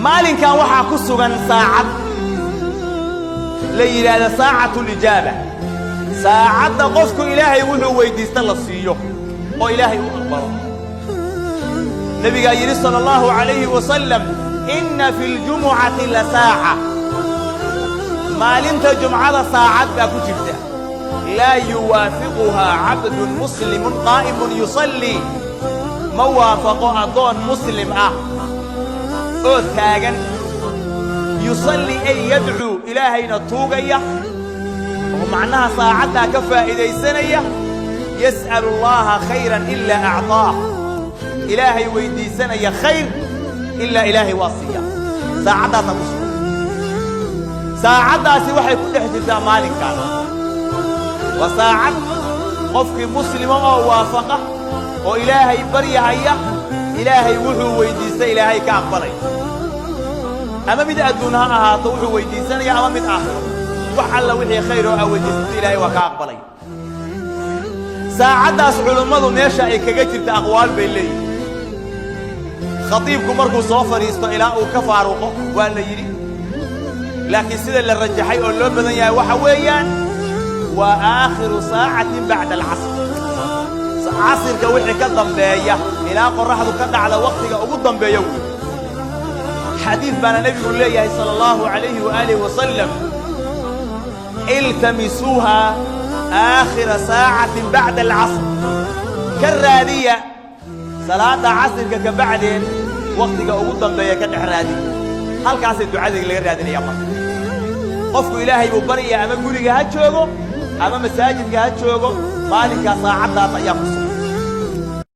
Maalinkan waxaa ku sugan saacad la yidhaahda saacatulijaaba, saacadda qofku Ilaahay wuxuu weyddiista la siiyo oo Ilaahay u aqbalo. Nebigaa yidhi sala allahu calayhi wasalam: "Inna fi ljumucati la saaca", maalinta jumcada saacad baa ku jirta, "laa yuwaafiquhaa cabdun muslimun qaa'imun yusallii", ma waafaqo addoon muslim ah oo taagan, yusallii ay yadcuu, Ilaahayna tuugaya oo macnaha saacaddaa ka faa'iidaysanaya, yas'alu Allaaha khayran ilaa acطaah, Ilaahay weyddiisanaya khayr, ilaa Ilaahay waa siiya. Saacaddaasaa ku sugan. Saacaddaasi waxay ku dhex jirtaa maalinkaan. Waa saacad qofkii muslima oo waafaqa oo Ilaahay baryahaya, Ilaahay wuxuu weyddiistay Ilaahay ka aqbalay, ama mid adduun ha ahaato wuxuu weyddiisanaya ama mid aakhiro. Wax alla wixii khayr oo aa weyddiisato, Ilaahay waa ka aqbalay. Saacaddaas culummadu meesha ay kaga jirta aqwaal bay leeyihin. Khatiibku markuu soo fadhiisto ilaa uu ka faaruqo waa la yidhi, laakiin sida la rajaxay oo loo badan yahay waxa weeyaan waa aakhiru saacatin bacda alcasr, casirka wixii ka dambeeya ilaa qorraxdu ka dhacda wakhtiga ugu dambeeya wey. Xadiid baana nebigu leeyahay sala allahu calayhi waaalih wasalam: "Iltamisuuha aakhira saacatin bacda alcasr", ka raadiya salaadda casirka ka bacdeed, wakhtiga ugu dambeeya ka dhex raadiya. Halkaasay ducadii laga raadinaya. Marka qofku Ilaahay buu baryaya, ama guriga ha joogo ama masaajidka ha joogo, maalinkaa saacaddaas ayaa ku sugan.